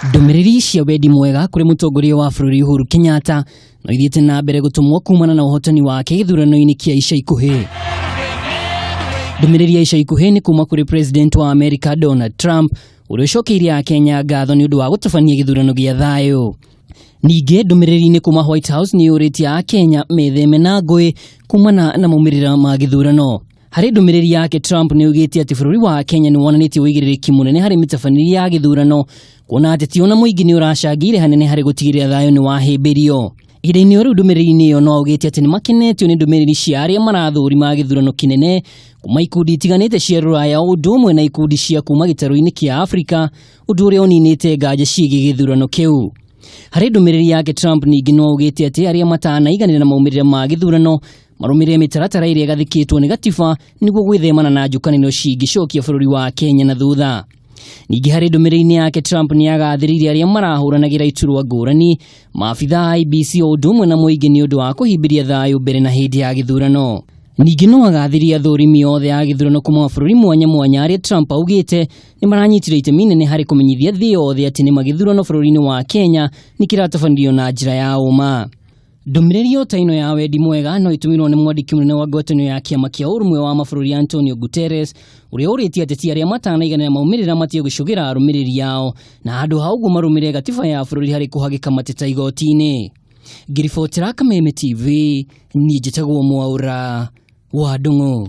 Ndũmĩrĩri cia wendi mwega kũrĩ mũtongoria wa bũrũri Uhuru Kenyatta no ithiĩte na mbere gũtũmwo kumana na ũhotani wake gĩthurano-inĩ kĩa ica ikuhĩ. Ndũmĩrĩri ya ica ikuhĩ nĩ kuma kũrĩ President wa Amerika Donald Trump ũrĩa ũcokeirie Akenya ngatho nĩ ũndũ wa gũtabania gĩthurano gĩa thayũ. Ningĩ ndũmĩrĩri-inĩ kuma White House nĩ yũrĩtie Akenya metheme na ngũĩ kumana na maumĩrĩra ma gĩthurano. Harĩ ndũmĩrĩri yake Trump nĩ oigĩte atĩ bũrũri wa Kenya nĩ wonanĩtie ũigĩrĩrĩki mũnene harĩ mĩtabanĩrie ya gĩthurano kuona atĩ ti ona mũingĩ nĩ ũracangĩire hanene harĩ gũtigĩrĩra thayũ nĩ wahĩmbĩrio. Ihinda-inĩ o rĩu ndũmĩrĩri-inĩ ĩyo no augĩte atĩ nĩ makenetio nĩ ndũmĩrĩri cia arĩa marathũrima gĩthurano kĩnene kuma ikundi itiganĩte cia rũraya o ũndũ ũmwe na ikundi cia kuma gĩtarũ-inĩ kĩa Afrika ũndũ ũrĩa ũninĩte nganja ciĩgiĩ gĩthurano kĩu. Harĩ ndũmĩrĩri yake Trump ningĩ no augĩte atĩ arĩa matanaiganĩra na maumĩrĩra ma gĩthurano marũmĩrĩre mĩtaratara ĩrĩa ĩgathĩkĩtwo nĩ gatiba nĩguo gwĩthemana na njũkanĩro cingĩcokia bũrũri wa Kenya na thutha. Ningĩ harĩ ndũmĩrĩri-inĩ yake Trump nĩ agathĩrĩirie arĩa marahũranagĩra iturwa ngũrani, maabitha a IEBC o ũndũ ũmwe na mũingĩ nĩ ũndũ wa kũhĩmbĩria thayũ mbere na hĩndĩ ya gĩthurano. Ningĩ no agathĩrĩrie athũrimi othe a gĩthurano kuma mabũrũri mwanya mwanya arĩa Trump augĩte nĩ maranyitire itemi inene harĩ kũmenyithia thĩ yothe atĩ nĩma gĩthurano bũrũri-inĩ wa Kenya nĩ kĩratabanirio na njĩra ya ũma. Ndũmĩrĩri o ta ĩno ya wendi mwega no ĩtũmirwo nĩ mwandĩki mũnene wa ngwatanĩro ya kĩama kĩa ũrũmwe wa mabũrũri Antonio Guterres ũrĩa ũrĩtie ateti arĩa matanaiganĩra maumĩrĩra matige gũcũgĩra arũmĩrĩri ao na handũ ha ũguo marũmĩrĩre gatiba ya bũrũri harĩ kũhagĩka mateta igoti-inĩ. Ngĩribotera Kameme TV, niĩ njĩtagwo Mwaũra wa Ndung'u.